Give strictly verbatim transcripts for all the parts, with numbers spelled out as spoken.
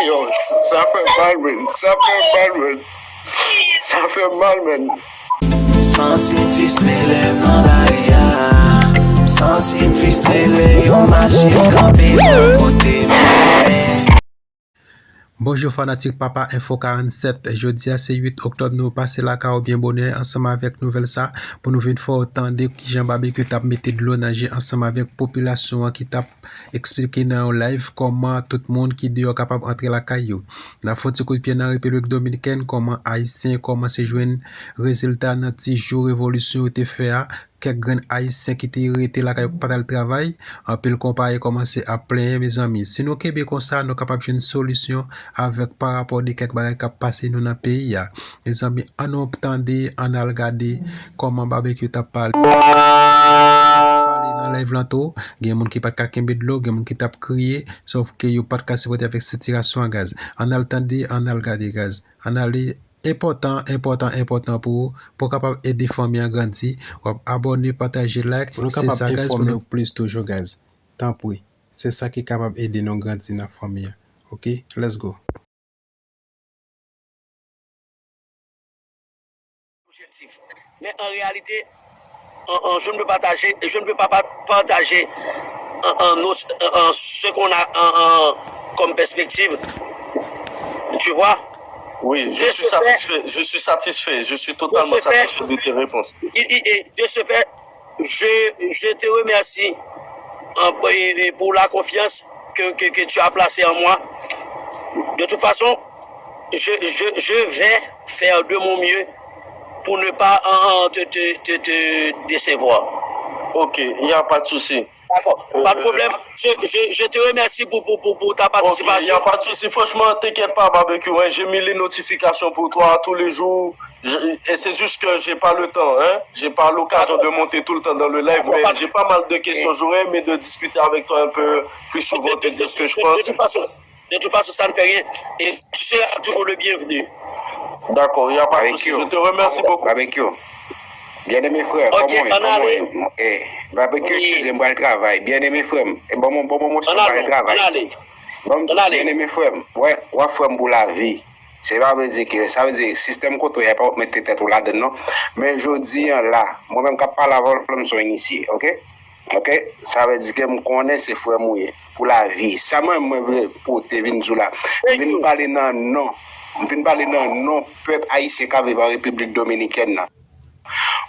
Yo, sa fè mal, man. Sa fè mal, man. Sa fè mal, man. M santi m fristre lè m nan lari a. M santi m fristre lè yon machin kanpe bò kote m. Bonjou fanatik Papa Info karannset. Jodi a se uit oktòb, nou pase lakay ou byen bonè ansanm avèk nouvèl sa pou nou vin fè w tande kijan Babekyou t ap mete dlo nan je ansanm avèk popilasyon an ki t ap eksplike nan yon live kòman tout moun ki deyò kapab antre lakay yo. N ap fè yon ti kout pye nan Repiblik Dominikèn, kòman Ayisyen kòmanse jwenn rezilta nan ti jou revolisyon yo te fè a. Kèk grenn Ayisyen ki te rete lakay yo ki pa t al travay, anpil konpayi kòmanse ap plenyen, mezanmi. Si nou kenbe konsa, nou kapab jwenn solisyon avèk pa rapò de kèk bagay k ap pase nou nan peyi a. Mezanmi, ann nou tande, ann al gade kòman Babekyou t ap pale. Pale nan live lan tou, gen moun ki pa t ka kenbe dlo, gen moun ki t ap kriye, sòf ke yo pa t ka sipòte avèk sitirasyon an, guys. Ann al tande, ann al gade, guys. Ann ale, enpòtan, enpòtan, enpòtan pou ou, pou w kapab ede fanmi an grandi. W ap abòne, pataje, like, se sa, guys, pou nou kapab enfòme w plis toujou, guys. Tanpri, se sa ki kapab ede nou grandi nan fanmi an. Ok, let's go. Objectif. Mais en réalité, en, en, je ne peux partager, je ne peux pas pa- partager en, en, nos- en, en, ce qu'on a en, en, comme perspective. Tu vois? Oui, je De suis ce fait, satisfait. Je suis satisfait. Je suis de totalement ce fait, satisfait de tes réponses. Et, et- et de ce fait, je, je te remercie en- et- et pour la confiance que, que, que tu as placée en moi. De toute façon, je, je, je vais faire de mon mieux pour ne pas en- en- te, te, te, te décevoir. Ok, il n'y a pas de souci. D'accord, pas de problème. Je, je, je te remercie pour, pour, pour, pour ta participation. Ok, il n'y a pas de souci. Franchement, t'inquiète pas, Barbecue, hein. J'ai mis les notifications pour toi tous les jours. Je- et c'est juste que j'ai pas le temps, hein. J'ai pas l'occasion de monter tout le temps dans le live, mais j'ai pas mal de questions. J'aurais aimé de discuter avec toi un peu plus souvent, te dire ce que je pense. De toute façon, de toute façon, ça ne fait rien. Et tu seras toujours le bienvenu. D'accord, il n'y a pas de souci. Je te remercie beaucoup. Barbecue. Byeneme frè, kòman w ye? Kòman w ye? Eh, Barbecue, eskize m, m pral travay. Byeneme frè m, eh, bon, bon, bon, bon, m pral travay. Bon, byeneme frè m, wè, w ap frè m pou lavi. Se pa vle di ke, sa vle di, sistèm kote w ye a pa w mete tèt ou ladann non. Men jodi a la, mwen menm k ap pale avè w la, m se yon inisye, ok? Ok? Sa vle di ke m konnen se frè m ou ye, pou lavi. Sa mwen, mwen vle pote vin di w la. M vin pale nan non, m vin pale nan non pèp ayisyen k ap viv an Repiblik Dominikèn nan.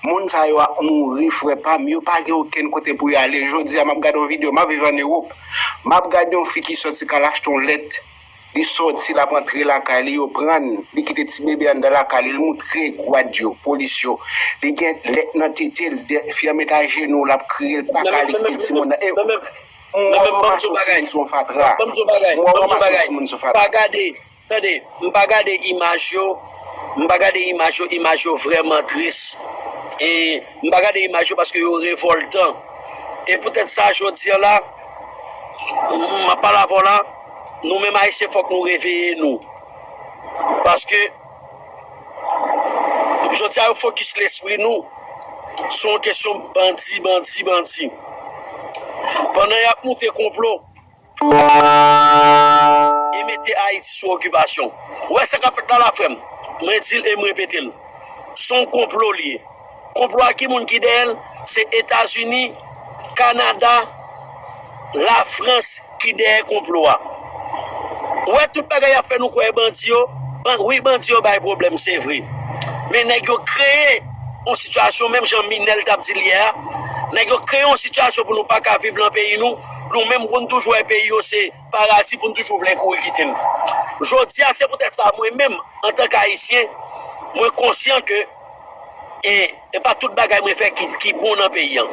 Moun sa yo ap mouri, frè pa m, yo pa gen okenn kote pou yo ale. Jodi a, m ap gade yon videyo, m ap viv ann Ewòp. M ap gade yon fi ki sòti k al achte yon lèt. Li sòti, l ap antre lakay li, yo pran l, li kite ti bebe anndan lakay li, li moutre gwad yo, polis yo. Li gen lèt nan tete l, de- fi an met ajenou, l ap kriye, l pa ka, li kite timoun nan. E, m wè w ranmase yon timoun sou yon fatra. M wè w ranmase yon timoun sou fatra. Tande, m pa gade imaj yo, m pa gade imaj yo, imaj yo vrèman tris. E m pa gade imaj yo paske yo revòltan. E poutèt sa, jodi a la, m ap pale avè w la, nou menm Ayisyen, fòk nou reveye nou. Paske, jodi a, yo fokis lespri nou sou yon kesyon bandi, bandi, bandi. Pandan y ap moute konplo, e mete Ayiti sou okipasyon. Ou wè sa k ap fèt la la, frè m? Mwen di l e m repete l. Se yon konplo l ye. Konplo a, ki moun ki dèyè l? Se Etazini, Kanada, Lafrans ki dèyè konplo a. Ou wè tout bagay y ap fè nou kwè bandi yo? Ban- wi, bandi yo bay pwoblèm, se vre. Men nèg yo kreye yon sitiyasyon, menm jan Minèl t ap di l yè a, nèg yo kreye yon sitiyasyon pou nou pa ka viv nan peyi nou. Nou menm, pou n toujou wè peyi yo se paradi, pou n toujou vle kouri kite l. Jodi a, se poutèt sa, mwen menm, antanke Ayisyen, mwen konsyan ke e, e pa tout bagay mwen fè ki, ki bon nan peyi an.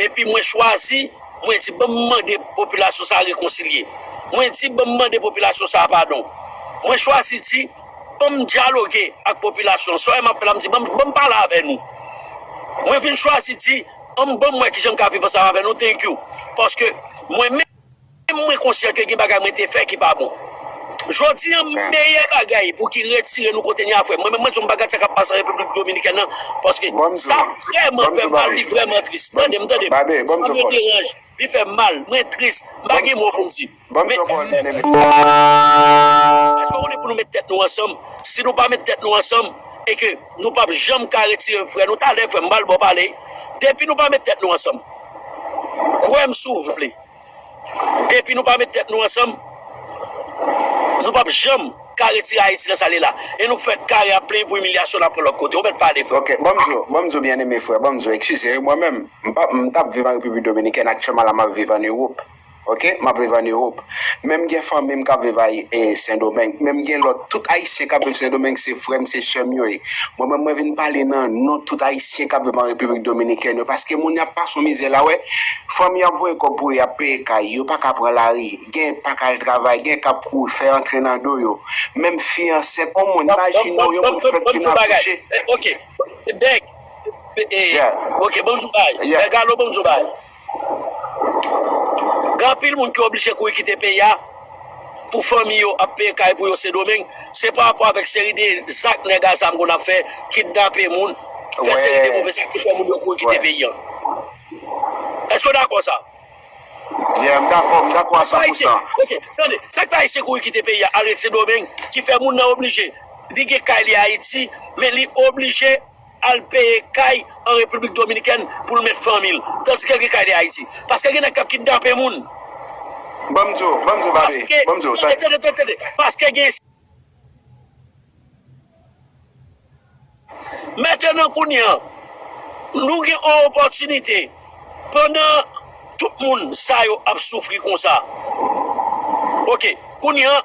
Epi mwen chwazi, mwen di, "Ban m mande popilasyon sa a rekonsilye." Mwen di, "Ban m mande popilasyon sa a padon." Mwen chwazi di, "Ban m dyaloge ak popilasyon." Sa w wè m ap fè la, m di, "Ban m, ban m pale avè nou." Mwen vin chwazi di, "An, ban m wè kijan m ka viv ansanm avè nou, thank you." Paske mwen menm, mwen konsyan ke gen bagay mwen te fè ki pa bon. Jodi a, meyè bagay pou ki retire nou kote n ye a, frè m. Mwen menm, mwen di w, m pa gad sa k ap pase an Repiblik Dominikèn nan, paske sa vrèman fè m mal, li vrèman tris. Tande m, tande m. Sa m yo deranje, li fè m mal. Mwen tris. M pa gen mo pou m di. Men nou ansanm, si nou pa met tèt nou ansanm, e ke nou p ap janm ka retire frè nou, talè frè m, m pral ba w pale, depi nou pa met tèt nou ansanm, kwè m si w vle, depi nou pa met tèt nou ansanm, nou p ap janm ka retire Ayiti nan sa l ye la. E nou fè kare ap plenyen pou imilyasyon n ap pran lòt kote. Ou mèt pale, frè m. Ok, ban m di w, ban m di w, byeneme frè, ban m di w, eskize, mwen menm, m pa, m t ap viv an Repiblik Dominikèn, aktyèlman la m ap viv ann Ewòp. Ok, m ap viv ann Ewòp. Men m gen fanmi m k ap viv a, e, Sendomeng. Men m gen lòt, tout Ayisyen k ap viv Sendomeng, se frè m, se sè m yo ye. Mwen menm, mwen vin pale nan non tout Ayisyen k ap viv an Repiblik Dominikèn yo, paske moun y ap pase yon mizè la, wè. Fanmi y ap voye kòb pou yo, y ap peye kay, yo pa ka pran lari, gen pa ka al travay, gen k ap kouri, fè antre nan do yo. Menm fi ansent, on moun, imajine w, yon moun fèk fin akouche. Ok, Bèg, e, ok, ban m di w bagay. Bèg, alo, ban m di w bagay. Gen anpil moun ki oblije kouri kite peyi a pou fanmi yo ap peye kay pou yo Sendomeng. Se pa rapò avèk seri de zak nèg a zam konn ap fè, kidnape moun, fè seri de move zak ki fè moun yo kouri kite peyi a. Èske w dakò sa? Yeah, m dakò, m dakò a san pou san. Ok, tande, sa k fè Ayisyen kouri kite peyi a, al ret Sendomeng, ki fè moun nan oblije, li gen kay li Ayiti, men li oblije al peye kay an Repiblik Dominikèn pou l met fanmi l, tandis ke l gen kay li Ayiti. Paske gen nèg k ap kidnape moun. Ban m di w, ban m di w, Babe, ban m di w, tande, tande, tande, tande. Paske gen Mentnan kounye a, nou gen yon opòtinite pandan tout moun sa yo ap soufri konsa. Ok, kounye a,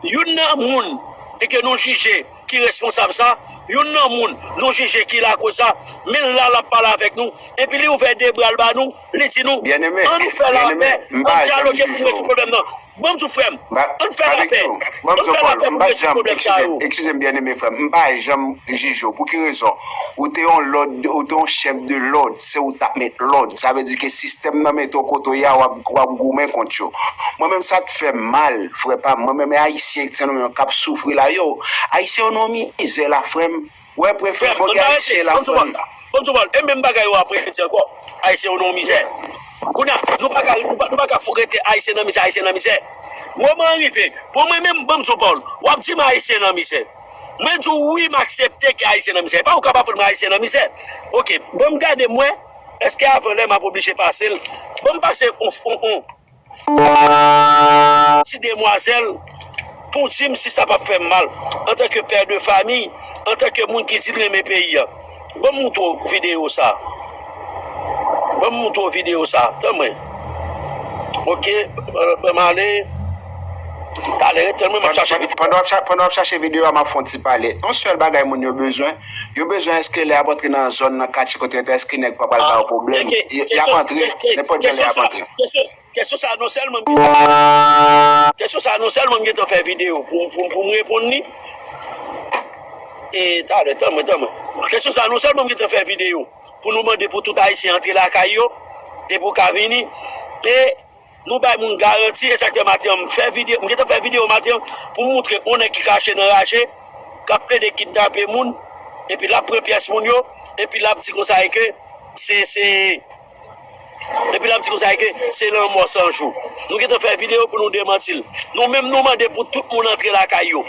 youn nan moun e ke nou jije ki responsab sa, youn nan moun nou jije ki lakoz sa, men l la l ap pale avèk nou, epi li ouvè de bra l ba nou, li di nou, ann fè lapè, ann dyaloge pou nou rezoud pwoblèm nan. Ban m di w, frè m, ann fè lapè. Ban m di w, Paul, m pa t janm, eskize m, eskize m, byeneme frè m, m pa janm jije w. Pou ki rezon? Ou te yon lòd, ou te yon chèf de lòd, se ou t ap met lòd. Sa vle di ke sistèm nan mete w kote w ye a, w ap, w ap goumen kont yo. Mwen menm, sa k fè m mal, frè pa m, mwen menm, e Ayisyen, Sendomeng k ap soufri la, yo. Ayisyen yo nan yon mizè la, frè m. Wè, prefere Bondye Ayisyen la, frè m. Ban m di w, Paul, e menm bagay yo ap rete ankò. Ayisyen yo nan yon mizè. Kounye a, nou pa ka, nou pa, nou pa ka fò rete Ayisyen nan mizè, Ayisyen nan mizè. Moman an rive. Pou mwen menm, ban m di w, Paul, w ap di m Ayisyen nan mizè. Mwen di w wi, m aksepte ke Ayisyen nan mizè. E pa ou k ap aprann mwen Ayisyen nan mizè. Ok, ban m gade m wè, èske avan lè m ap oblije pase l? Ban m pase on, on, on ti demwazèl pou w di m si sa p ap fè m mal, antanke pè de fanmi, antanke moun ki di l renmen peyi a. Ban m montre w videyo sa. Ban m montre w videyo sa. Tann mwen. Ok, ban m ale. Talè, ret, tann mwen, m ap chache videyo. Pandan w ap cha-, pandan w ap chache videyo a, m ap fè yon ti pale. Yon sèl bagay moun yo bezwen, yo bezwen èske lè y ap antre nan zòn, nan katye kote yo rete, èske nèg pa pral ba yo pwoblèm. Y ap antre, nenpòt jan lè y ap antre. Kesyon sa a non sèlman m gentan, kesyon sa a non sèlman m gentan fè videyo pou, pou, pou m reponn li. E talè, tann mwen, tann mwen. Kesyon sa a non sèlman m gentan fè videyo pou nou mande pou tout Ayisyen antre lakay yo, depi w ka vini. E nou bay moun garanti, e sa k fè maten an m fè videyo, m gentan fè videyo maten an pou m montre yon nèg ki kache nan raje, k ap plede kidnape moun, epi l ap pran pyès moun yo, epi l ap di konsa e ke se, se, epi l ap di konsa e ke se lanmò san jou. Nou gentan fè videyo pou nou demanti l. Nou menm, nou mande pou tout moun antre lakay yo.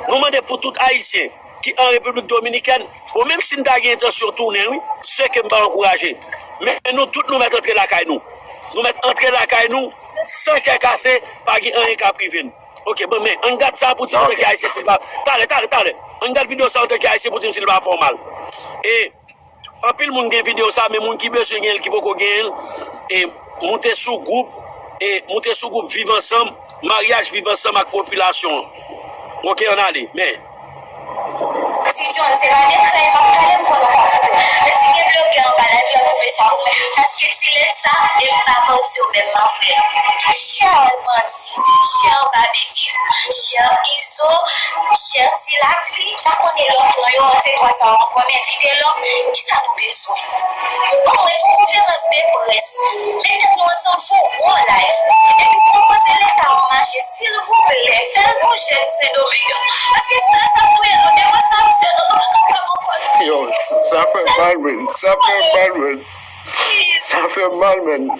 Nou mande pou tout Ayisyen ki an Repiblik Dominikèn, bon, menm si n ta gen entansyon tounen, wi, se ke m pa ankouraje. Men nou tout, nou mèt antre lakay nou. Nou mèt antre lakay nou, san kè kase, pa gen anyen k ap rive n. Ok, bon, men, ann gad sa pou di m antanke Ayisyen si l pa, talè, talè, talè. Ann gad videyo sa antanke Ayisyen pou di m si l pa fè w mal. E, anpil moun gen videyo sa, men moun ki bezwen gen l, ki poko gen l, e, moute sou gwoup, e, moute sou gwoup Viv Ansanm, maryaj Viv Ansanm ak popilasyon an. Ok, ann ale, men. Ti John, se pa de krèy m ap pale, m konnen w pa konnen. Men si gen blogè anba live la, koupe sa pou mwen. Paske ti lèd sa, e m pa manti w menm, ma frè. Chè bandi, chè babekyou, chè izo, chè ti lapli, pa konnen lòt non yo, se twa sa w ap konnen, vide lòm, kisa nou bezwen? Bon, mwen fè yon konferans de près. Met tèt nou ansanm, fè yon gwo live. Epi pwopoze Leta yon mache, silvouplè, fè l pou jèn Sendomeng yo. Paske estrès ap touye nou, depresyon ap touye nou, nou pa kapab ankò. Yo, sa fè mal, men. Sa fè mal, men. Sa fè mal, men.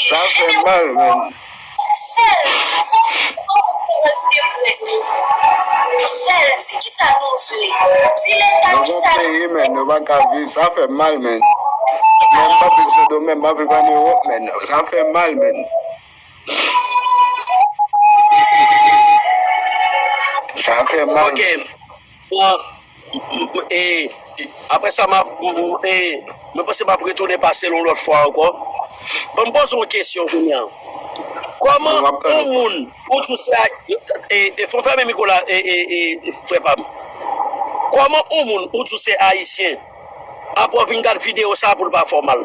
Sa fè mal, men. Sèl, sèl, Sèl di kisa nou vle. Di leta kisa nou vle. Nou gon peyi, men nou pa ka viv. Sa fè m mal, men. Men m pa viv Sendomeng, m pa viv an Ewòp, men. Sa fè m mal, men. Sa fè m mal. Ok. Bon, m- m- e, apre sa, m ap- m- m- e, mwen panse m ap retounen pase l yon lòt fwa ankò. Bon, m poze yon kesyon kounye a. Kòman yon moun, ou di w se a- e, e, fò w fèmen mikwo la, e, e, e, frè pa m. Kòman yon moun, ou di w se ayisyen, apre w vin gad videyo sa pou l pa fè w mal?